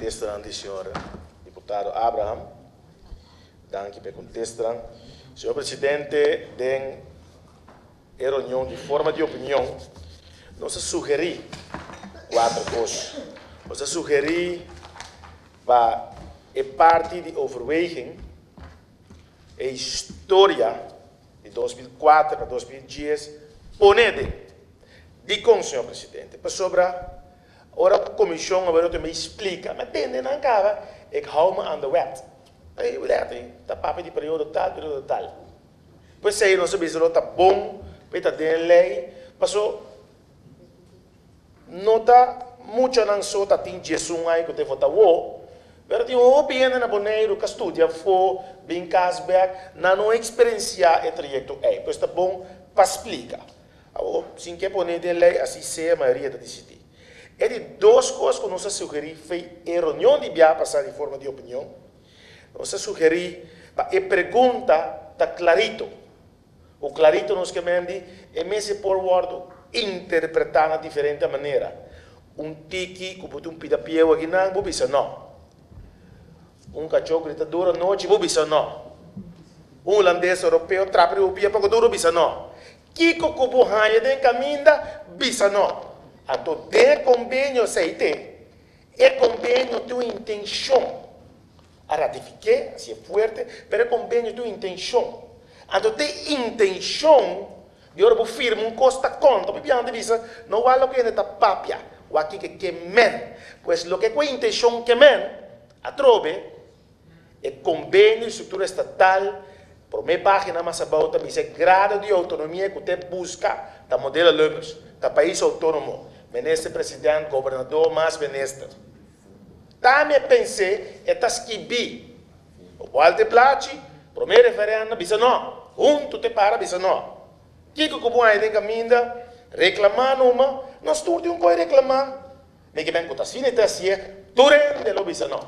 kontestanan di señor diputado Abraham. Danki pa e kontestanan. Señor presidente, den e reunion di forma di opinion nos a sugerí kuater kos. Nos a sugerí pa e parti di overweging, e historia di 2004 pa 2010 pone den. Dikon, señor presidente? Pasobra ora ku komishon a wòrdu mi splika, mi a tende nan kaba, ik hou me aan de wet. E wet ei ta papia di periodo tal, periodo tal. P'esei nos a bisa lo ta bon pa e ta den e lei, paso no ta muchanan so ta tin 11 aña ku ta vota awo, pero tin hopi hende na Boneiru ku a studia afó, bin kas bèk, nan no eksperensiá e trayekto ei. Pues ta bon pa splika. Awor, sin ke pone den lei, así sea mayoria ta disidí. E di dos kos ku nos a sugerí fei e reunion di bia pasá di forma di opinion, nos a sugerí pa e pregunta ta klarito. Ku klarito nos ke men di e mester por wòrdu interpretá na diferente manera. Un tiki ku bo tin un pida pieu akinan, bo bisa nò. Un kachó grita duru anochi, bo bisa nò. Un hulandes oropeo trapa riba bo pia poko duru, bisa nò. Kiko ku bo haña den kaminda, bisa no. Anto den e kombenio esei te, e kombenio tin un intenshon. A ratifik'é, hasié fuerte, pero e kombenio tin un intenshon. Anto te intenshon di ora bo firma un kos ta konta. Bo biaha ta bisa, no wak loke hende ta papia, wak kiko e ke men. Pues loke ku e intenshon ke men, atrobe, E kombenio di struktura estatal, promé página mas abou ta bisa e grado di outonomia ku ta e buska ta modelo Lubbers, ta pais outónomo, minister president, gobernador mas minister. Tambe pens'é e ta skibí. Bo bualta e plachi, promé referèndum bisa nò, huntu te para bisa nò. Kiko ku bo haña den kaminda? Reklamá numa, nos tur tin un koi reklamá. Mi ke men ku ta asina e ta hasié, tur hende lo bisa nò.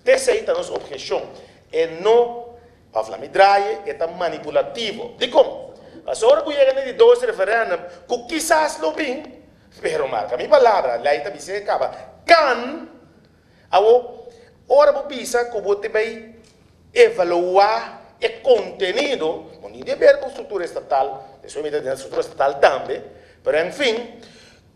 T'esei ta nos obheshon. E no of la mi draai, e ta manipulativo. Dikon? Pasobra ora ku yega na e di dos referèndum, ku kisas lo bin, pero marka mi palabra, lei ta bisa e kaba, kan! Awor, ora bo bisa ku bo ta bai evaluá e kontenido, bo no tin ber ku struktura estatal, despues mi ta den struktura estatal tambe, pero en fin,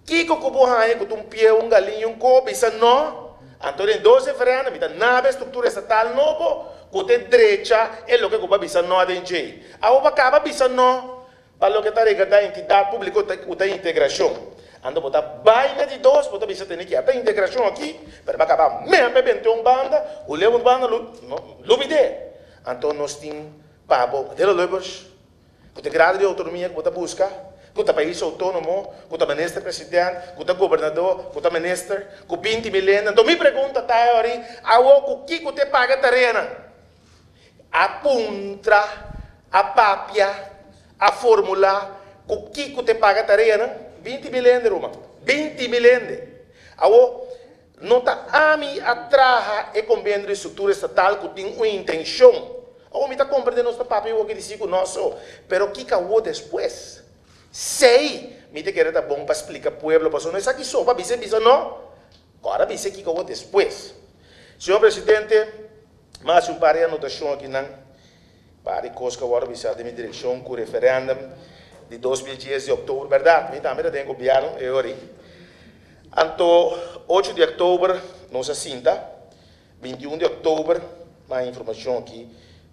Kiko ku bo haña ku ta un pie, un galiña, un koe? Bisa no. Anto den dos referèndum mi ta naba e struktura estatal nobo ku ta e drecha e loke ku bo a bisa no aden djei. Awor bo a kaba bisa no pa loke ta regardá entidat públiko ku ta integrashon. Anto bo ta bai na di dos, bo ta bisa tene ki a ta integrashon aki, pero bo a kaba mep e bente un banda, hul'é un banda, no lubid'é. Anto nos tin pa bo, Adela Lubbers. Ku ta e grado di outonomia ku bo ta buska? Ku ta pais outónomo? Ku ta minister president? Ku ta gobernadó? Ku ta minister? Ku 20 mil hende? Anto mi pregunta ta e ora ei, awo ku kiko ta e paga e tareanan? A puntra, a papia, a formulá ku kiko ta e paga e tareanan? 20 mil hende ruman, 20 mil hende. Awo, No ta ami a traha e kombenio di struktura estatal ku tin un intenshon. Awor mi ta komprende nos ta papia awor ki di si ku nos so, pero kiko awor despues? Sei mi ta kere ta bon pa splika pueblo pasobra no esaki so pa bisa e bisa no. Kòrda bisa kiko awor despues. Señor Presidente, mi a hasi un par di anotashon akinan, par di kos ku a wòrdu bisa den mi direkshon ku referèndum di 2010 di òktober. Bèrdat, mi tambe ta den gobièrnu e ora ei. Anto ocho di òktober nos a sinta, 21 di òktober mas informashon aki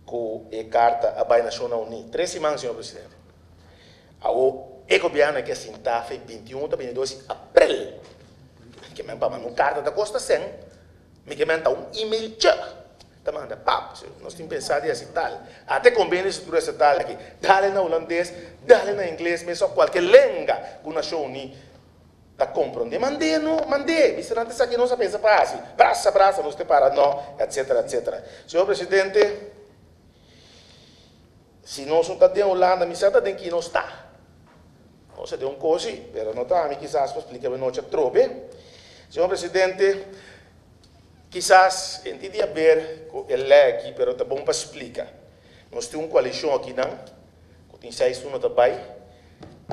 ku e karta a bai Nashonnan Uní. Tres siman, señor presidente. Awor e gobièrnu a ke sinta fe 21 ta 22 di aprel. Ke men pa manda un karta ta kosta sèn, mi ke men ta un email tjè ta manda pap, nos tin pensa di hasi tal. Ata e kombenio di struktura estatal aki, dale na hulandes, dale na ingles, mes òf kualke lenga ku Nashon Uní Ta comprende mandé no mandé bisa nan ta esaki nos a pensa pa haci brasa brasa nos te para no etcetera etcetera señor presidente si nos no ta den Hulanda mi sa ta den ki nos ta nos ta den un cosi pero no ta ami kisas pa splica mi nochi atrobe señor presidente kisas e tin di haber cu e ley aki pero ta bon pa splica nos tin un coalicion aki nan cu tin seis luna ta bay.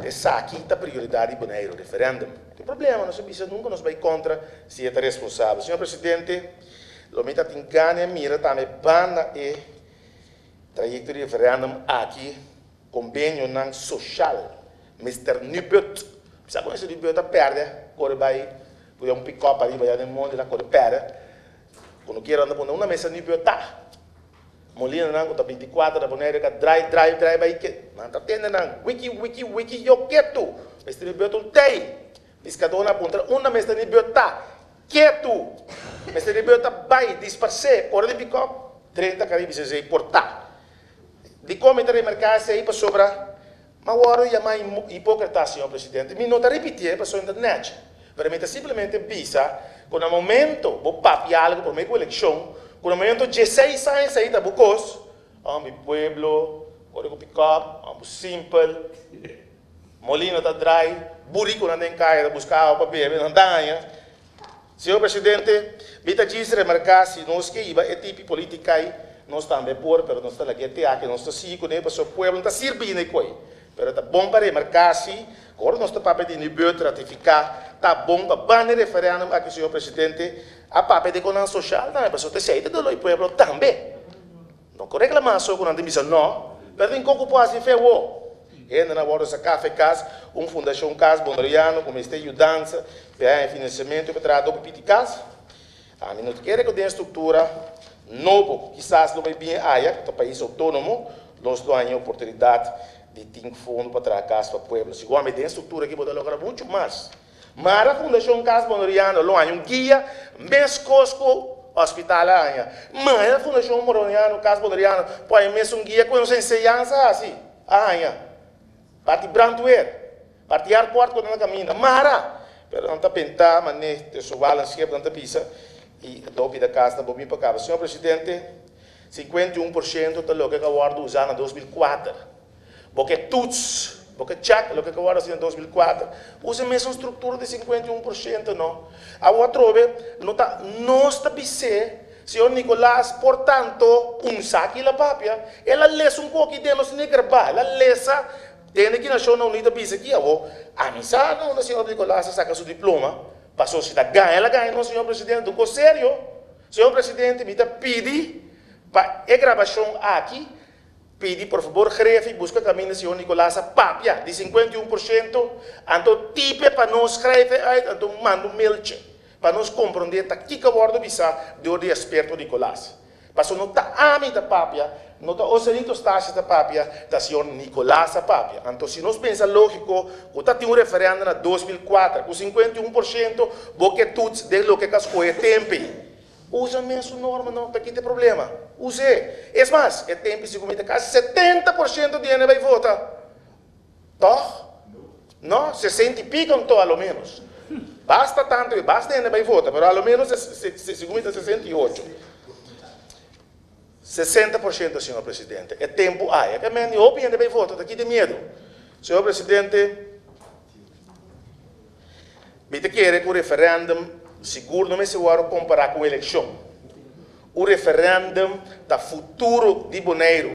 Esaki ta prioridat di Boneiru, referendum. Tin problema, nos a bisa nunka nos bai kontra si e ta responsabel. Señor Presidente, lo mi ta tin gana e mira tambe banda e trayekto di referendum aki, kombenionan soshal. Mister Nubert, sa kon Mister Nubert a pèrdè kore bai ku un pikòp ariba ya den mondi, el a kore pèrdè. Konokero anda pone una mesa Nubert ta. Molinanan ku ta 24 na Bonaire ka drai drai drai bai ke nan ta tende nan wiki wiki wiki yo ketu mester di beurt un tei piskadónan a puntra unda mester di beurt ta ketu mester di beurt ta bai disparsé ora di pikòp drenta Karibe sesei por ta dikon mi ta remarká esei pasobra Ma wòrdu yamá hipókrita, señor presidente. Mi no ta ripitié pasobra mi ta nèchi, pero mi ta simplemente bisa ku na momento bo papia algu promé ku elekshon, ku na momento dieseis aña esei ta bo kos, oh mi pueblo, ora ku pikòp, oh bo simpel, molino ta drai, burikonan den kaya ta buska awa pa bebe, nan daña. Señor Presidente, mi ta djis remarká si nos ke hiba e tipi polítika ei, nos tambe por, pero nos ta lag'é te aki, nos ta sigui kuné pasobra pueblo no ta sirbi hende koi. Pero ta bon pa remarká si, ku ora nos ta papia di Nibud ratifiká, ta bon pa banda e referèndum aki, señor Presidente, a papia di konan soshal tambe, pasobra esei ta doló e pueblo tambe. No ku reklamá so ku nan ta bisa no, pero tin koko por hasi fe awo. Hendenan a wòrdu saká fe kas, un fundashon kas boneriano ku mester yudansa pa haña finansiamentu pa traha dopi piti kas. Ami no ta kere ku den e struktura nobo ku kisas lo bai bin aya, ku ta pais outónomo, nos lo haña e oportunidat di tin fondo pa traha kas pa pueblo. Sigur ami den e struktura aki bo ta logra muchu mas. Mara Fundashon Kas Boneriano lo haña un guia meskos ku hospital a haña. Mara Fundashon Boneriano Kas Boneriano por haña mesun guia ku nos enseñansa hasi a haña. Parti brandweer, parti airport ku ta na kaminda. Mara! Pero nan ta bentá manera te sobal en schep nan ta bisa i dopi da kas na bo bin pa kaba. Señor Presidente, 51% ta loke ku a wòrdu usá na 2004. Bo ke toets, bo ke check loke ke wòrdu hasi na 2004, usa e mesun struktura di 51% no. Awor atrobe no ta nos ta bis'é, señor Nicolaas, por tanto un sa ki el a papia, el a lesa un poki den nos negrba, el a lesa tende ki Nashonnan Uní ta bisa aki. Awor ami sa na unda señor Nicolaas a saka su diploma, pasobra si ta gaña el a gaña nos señor presidente, un kos serio. Señor presidente mi ta pidi pa e grabashon aki Pidi por fabor Grefi buska kaminda señor Nicolaas a papia di 51% anto tipe pa nos schrijf e uit anto manda un mailtje pa nos kompronde ta kiko a wordo bisa dor di experto Nicolaas. Paso no ta ami ta papia, no ta Oselito Stasia ta papia, ta señor Nicolaas a papia. Anto si nos pensa logiko ku ta tin un referendum na 2004 ku 51% bo ke toets den loke ka skohe tempe. Usa mesun norma no ta kita e problema. Us'é. Es mas, e tempu si ku mi ta kasi 70% di hende bai vota. Tòg? No, 60 i piko anto a lo ménos. Basta tantu i basta hende bai vota, pero a lo ménos segun mi ta 68. 60%, señor presidente. E tempu ai. E men di hopi hende bai vota, ta kita e miedu. Señor presidente, Mi ta kere ku referèndum sigur no mester wòrdu kompará ku un elekshon. Un referèndum ta futuro di Boneiru.